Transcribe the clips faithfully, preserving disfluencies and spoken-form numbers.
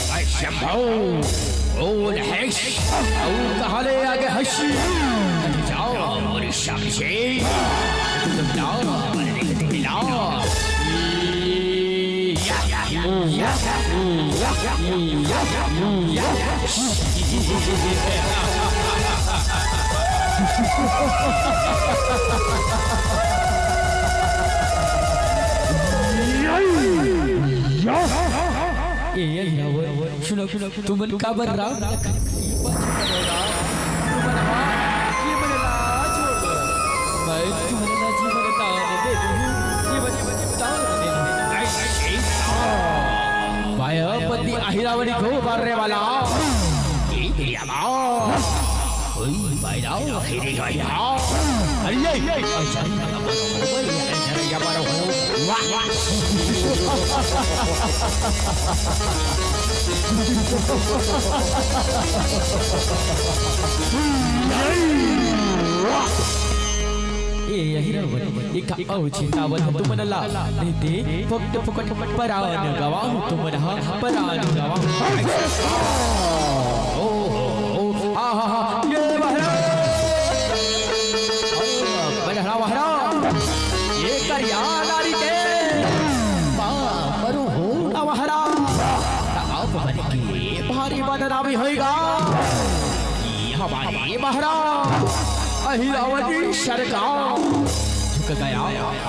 शंभो, बोल हर्ष, अउ कहाँ ले आगे हर्ष? जाओ मोर समझे, जाओ, जाओ। या, या, या, या, या, या, या। ए, ए, हिरावल, सुनो, सुनो, तुमन काबर राम लखन के पाछू पड़े हो? तुमन हा जीवन ला छोड़ दो। मैं तुमन ला जीवन दान दे दूँ। जीवन दान दे दूँ। मायापति अहिरावणी को मारने वाला। ये दुनिया में। ओए, भाई राव, अरे भाई राव। अरे, ये, ये, ये, अरे, अरे, अरे, अरे, अरे, अरे, वाह, वाह। ए, अहिरावण, ये का अउ चिंतावत तुमन ला, नहीं ते, फकट, फकट, परान गवाहूँ तुमन हा, परान गवाहूँ। ओ, ओ, ओ, आ, हा, हा, ये महाराज। बलहरा महाराज, ये करिया नारी के बाबरू हो ना महाराज। आप मन के भारी बदनामी होएगा। ये हमारे महाराज अहिरावणी सरकार झुक गया,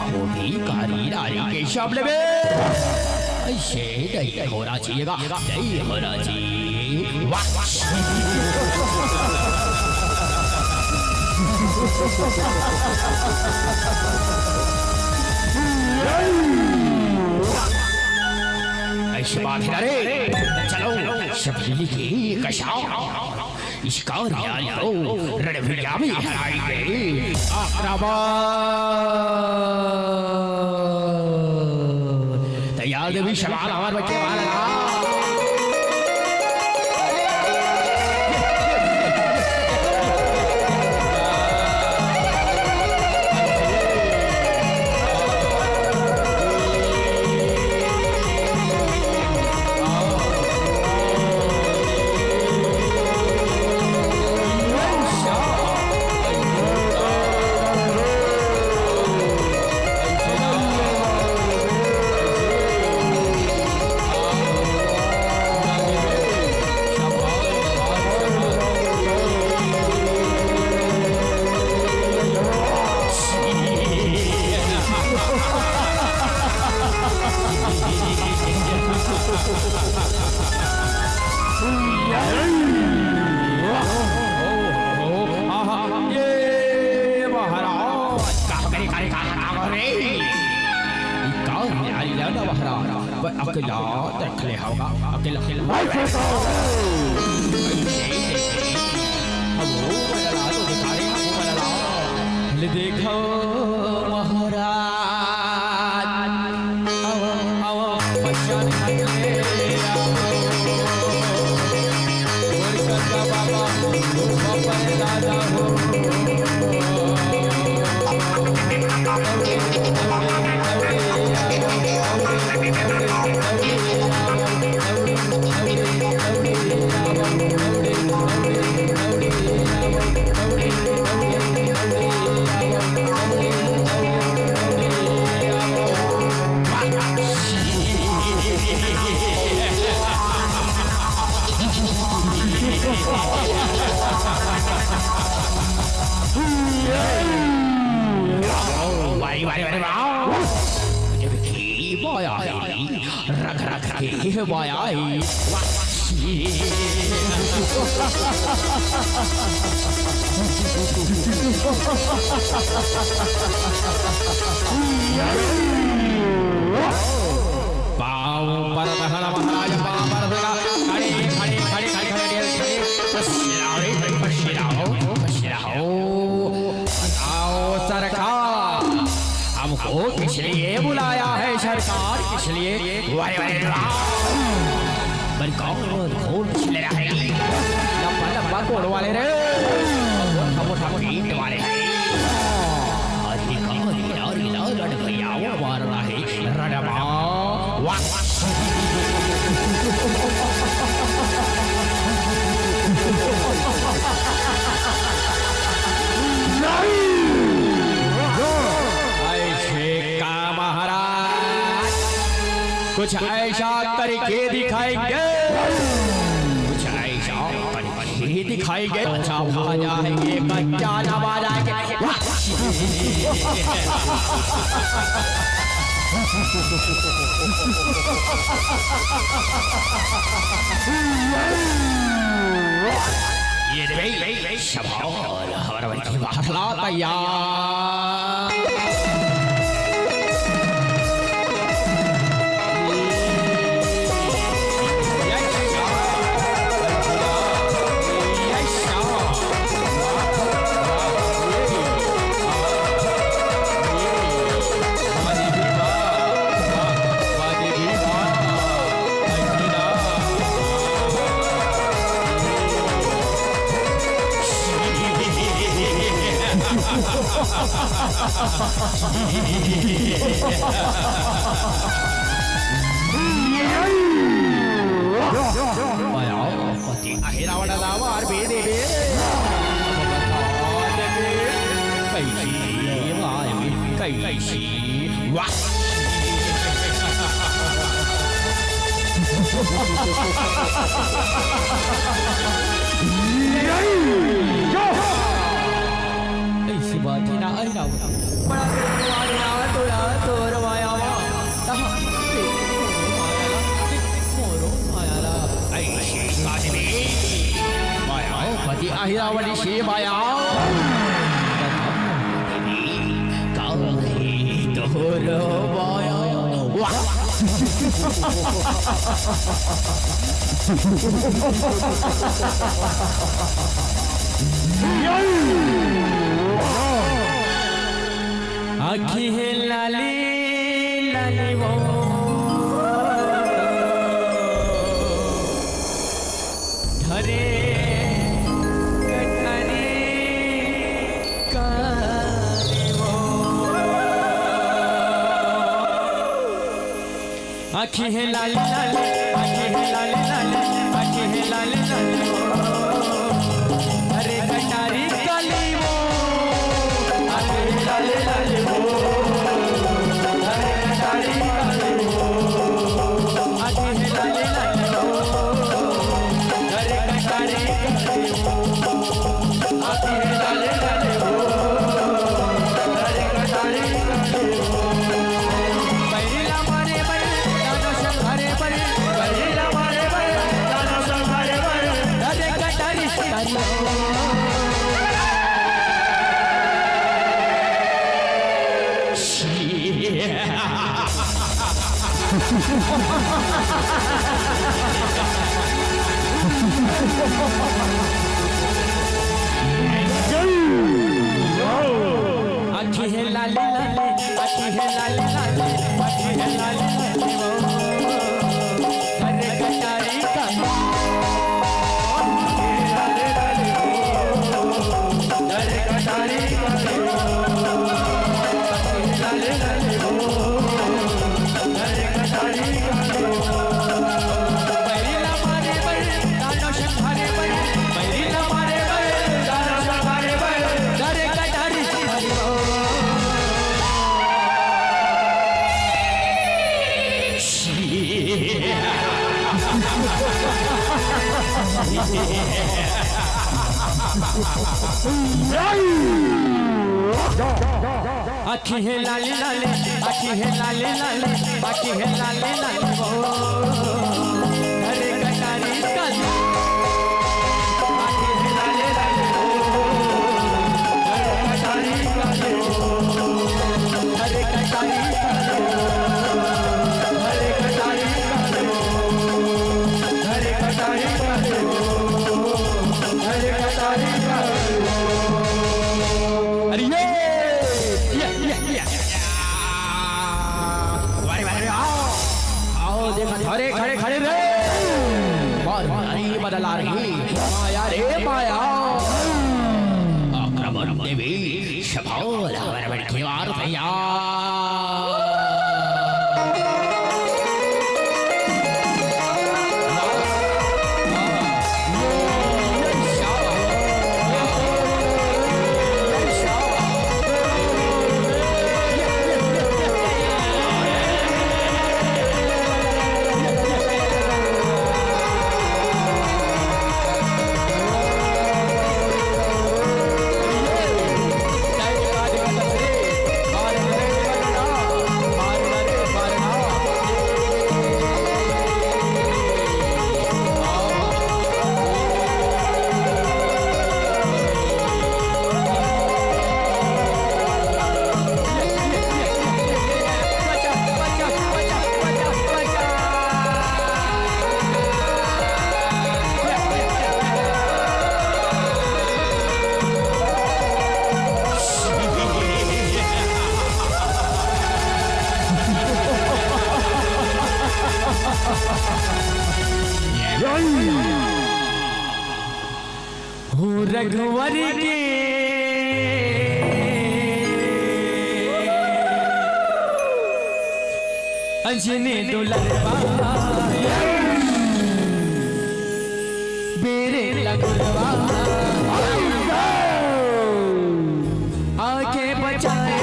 वो भी कारी नारी के सामने में। ऐसे नहीं होना चाहिएगा, नहीं होना चाहिए। वाह! ऐसी बात है ना रे। चलो, सब मिल के कशाओ। इस कार्य को रणभुजा में हराएंगे। आक्रमण। तैयार देवी सवाल हमारे बच्चे वाला। आहा, ये महाराज, का करे, करे, का, का करे? ई का है? अरे, ला ना महाराज, ब-, अकेला देख ले होगा, अकेला, अकेला। हम लोग बदला तो दिखा रहे हैं, बदला। ले देखो महाराज, आओ, आओ, बच्चा निकले, आओ। और करता बाबा, बाबा रे दादा हो। वाह, वाह, वाह, वाह। जब की माया है, रग रग के माया है। वाह। पाँव पर दहन महाराज, पाँव पर दहन। खड़े, खड़े, खड़े, खड़े, खड़े, खड़े। पसीना, पसीना, पसीना। आओ सरकार, हमको किस लिए बुलाया है सरकार, किस लिए? वारे, वारे, वाह। बड़ी कौन खोल किस ले रहा है? लंबा, लंबा कोड़ वाले रे। मोटा, मोटा पीठ वाले हैं। अधिकारी लाल, लाल रण भैया वो मार रहा है। रणमा। वाह। कुछ ऐसा करके दिखाएंगे, कुछ ऐसा करके दिखाएंगे। अच्छा, मजा है ये कच्चा नवारा के। ये रे भाई, भाई, भाई, शबाश, और हमारा भाई की बात ला तैयार। माया पति अहिरावण लावार बेदे बे। कैसी वाह, कैसी वाह। ऐसी बात ही ना आई ना। बड़ा प्यार ना तोरा तोर माया वा। तहाँ पे मोरो माया ला, मोरो माया ला। ऐसी काजली माया, पति आहिरावली से माया। काहे तोर माया। वाह। आँखी हे लाली लाली वो, धरे कटारी काली वो। आँखी हे लाली लाली, आँखी हे लाली लाली, आँखी हे लाली लाली। अरे कटारी काली वो, आँखी हे लाली लाली वो। अरे कटारी काली वो, आँखी हे लाली लाली वो। अरे कटारी काली वो, आँखी हे लाली लाली वो। अरे कटारी काली वो। बैरी ला मारे बर, दानो संभारे बर, बैरी ला मारे बर, दानो संभारे बर, अरे कटारी, कटारी। आँखी हे लाली लाली, आँखी हे लाली लाली, आँखी हे लाली लाली वो। अरे कटारी का। अरे कटारी का। अरे कटारी का। बैरी ला मारे बर, दानो संभारे बर, बैरी ला मारे बर, दानो संभारे बर, अरे कटारी। आँखी हे लाली लाली, आँखी हे लाली लाली, आँखी हे लाली लाली वो। अरे कटारी काली। आँखी हे लाली लाली वो। अरे कटारी काली वो। अरे कटारी काली वो। अरे कटारी काली वो। अरे कटारी काली वो। अरे कटारी काली वो। अरे ये, ये, ये, ये। वारे, वारे, आओ। आओ, देखा, अरे, खड़े, खड़े रे। बार, बार, अरे, बदला रही। माया रे, माया। आक्रमण देवी, सफल, वारे, वारे, खिलाड़ भैया। हो रघुवर के अंजनी दुलरवा, बेरे लगुरवा, आके बचाए।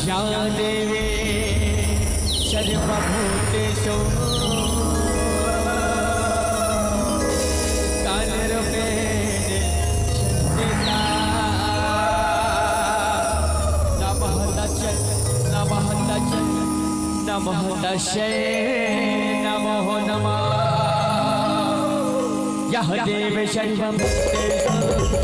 या देवी सर्वभूतेषु कालरूपेण संस्थिता। नमः तस्यै, नमः तस्यै, नमः तस्यै, नमो नमः। या देवी सर्वभूतेषु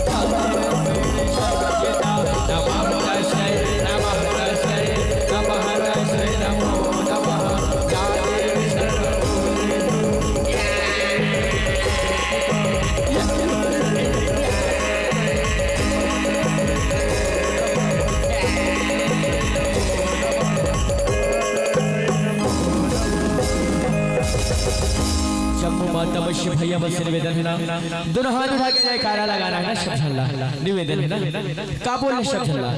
कालरूपेण संस्थिता। नमः तस्यै, नमः तस्यै, नमः तस्यै, नमो नमः। या देवी सर्वभूतेषु शंभू माता वैष्णो भैया बस निवेदन है ना, दोनों हाथ उठा के जयकारा लगाना है ना, सब झल्ला निवेदन है ना, का बोले सब झल्ला।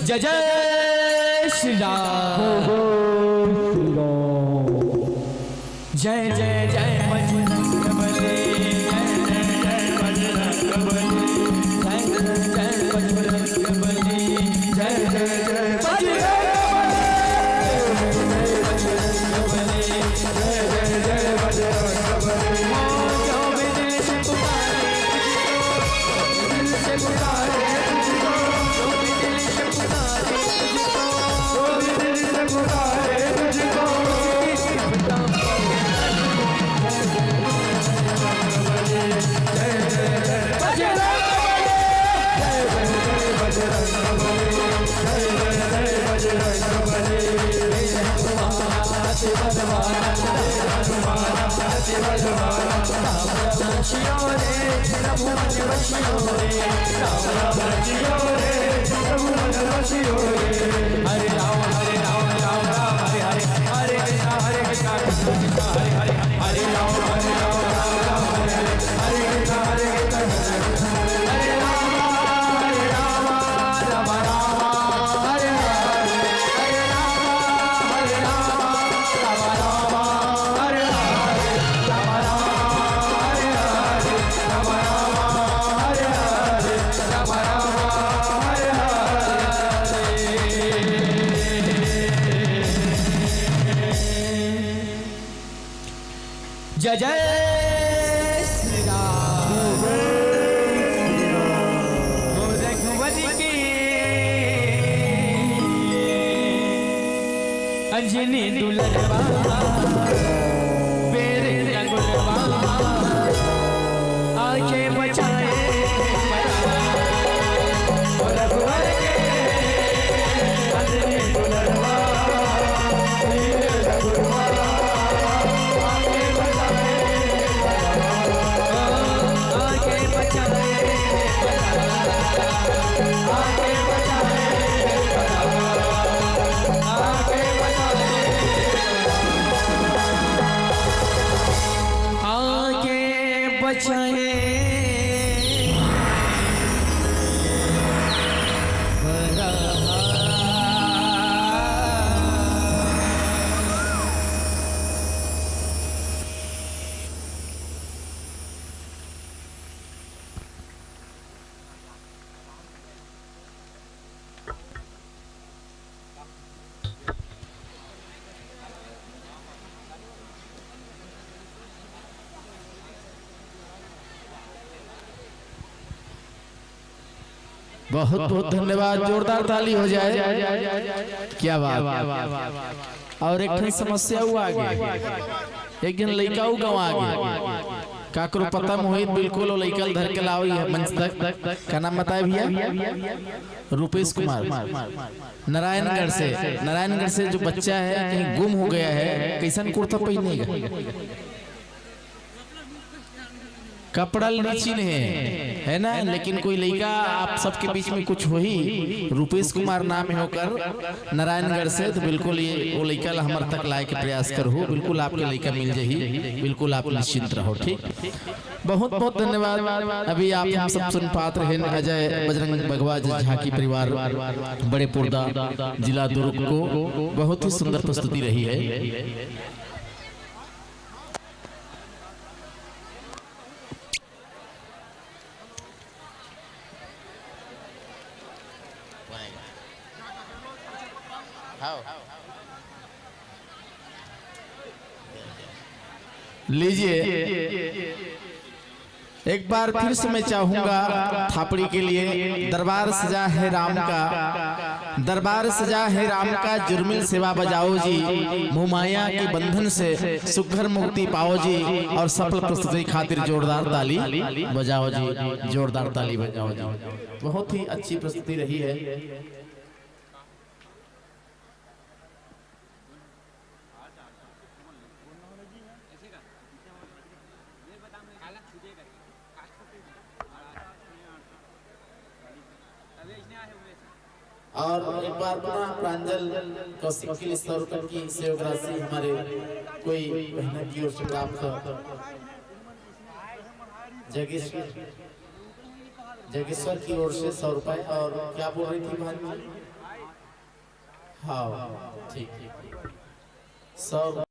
जय जय श्री राम। जय जय जय बजरंग बली, जय जय जय बजरंग बली, जय जय जय बजरंग बली, जय जय जय बजरंग बली, जय जय जय बजरंग बली। हरे राम हरे राम, राम राम हरे हरे, हरे कृष्णा हरे कृष्णा, कृष्णा कृष्णा हरे हरे, हरे राम हरे राम, राम राम हरे हरे, हरे कृष्णा हरे कृष्णा, कृष्णा कृष्णा हरे हरे, हरे राम हरे राम, राम राम हरे हरे, हरे राम हरे राम, राम राम हरे हरे, हरे राम हरे राम, राम राम हरे हरे, राम राम हरे हरे, राम राम हरे हरे, राम राम हरे हरे। जय जय श्री राम। हो रघुवर के अंजनी दुलरवा, बेरे लगुरवा, आके बचाए। आके बचाए। बहुत बहुत धन्यवाद, जोरदार ताली हो जाए। क्या बात। और एक ठन समस्या हुआ आगे, एक झन लइका अउ गंवा गे, काकरो पता मोहित बिल्कुल वो लइका ल धर के लाओ ये मंच तक। का नाम बताए भैया? रूपेश कुमार। नारायणगढ़ से, नारायणगढ़ से जो बच्चा है कहीं गुम हो गया है, कैसन कुर्ता पहनेगा? कपड़ा ल नी चिन्हे, है ना? लेकिन कोई लइका आप सबके बीच में कुछ होही, रूपेश कुमार नाम है ओकर, नारायणगढ़ से, तो बिल्कुल ये वो लइका ला हमर तक लाए के प्रयास करहू, बिल्कुल आपके लइका मिल जाही, बिल्कुल आप निश्चिंत रहो, ठीक? बहुत बहुत धन्यवाद। अभी आप हम सब सुन पात रहे अजय बजरंग बघवा जी झांकी परिवार बड़े पुरदा जिला दुर्ग को बहुत ही सुंदर प्रस्तुति रही है। लीजिए, एक बार फिर से मैं चाहूंगा थापड़ी के लिए, दरबार सजा है राम का, दरबार सजा है राम का, जुर्मिल सेवा बजाओ जी, मोहमाया के बंधन से सुघर मुक्ति पाओ जी, और सफल प्रस्तुति खातिर जोरदार ताली बजाओ जी, जोरदार ताली बजाओ जी। बहुत ही अच्छी प्रस्तुति रही है। और एक बार पुनः प्रांजल कौशिक के लिए सौ रुपए की सहयोग राशि हमारे कोई बहना की ओर से प्राप्त हो। जगेश, जगेश्वर की ओर से सौ रुपए। और क्या बोल रही थी बहन जी? हाँ, ठीक, ठीक, ठीक। सौ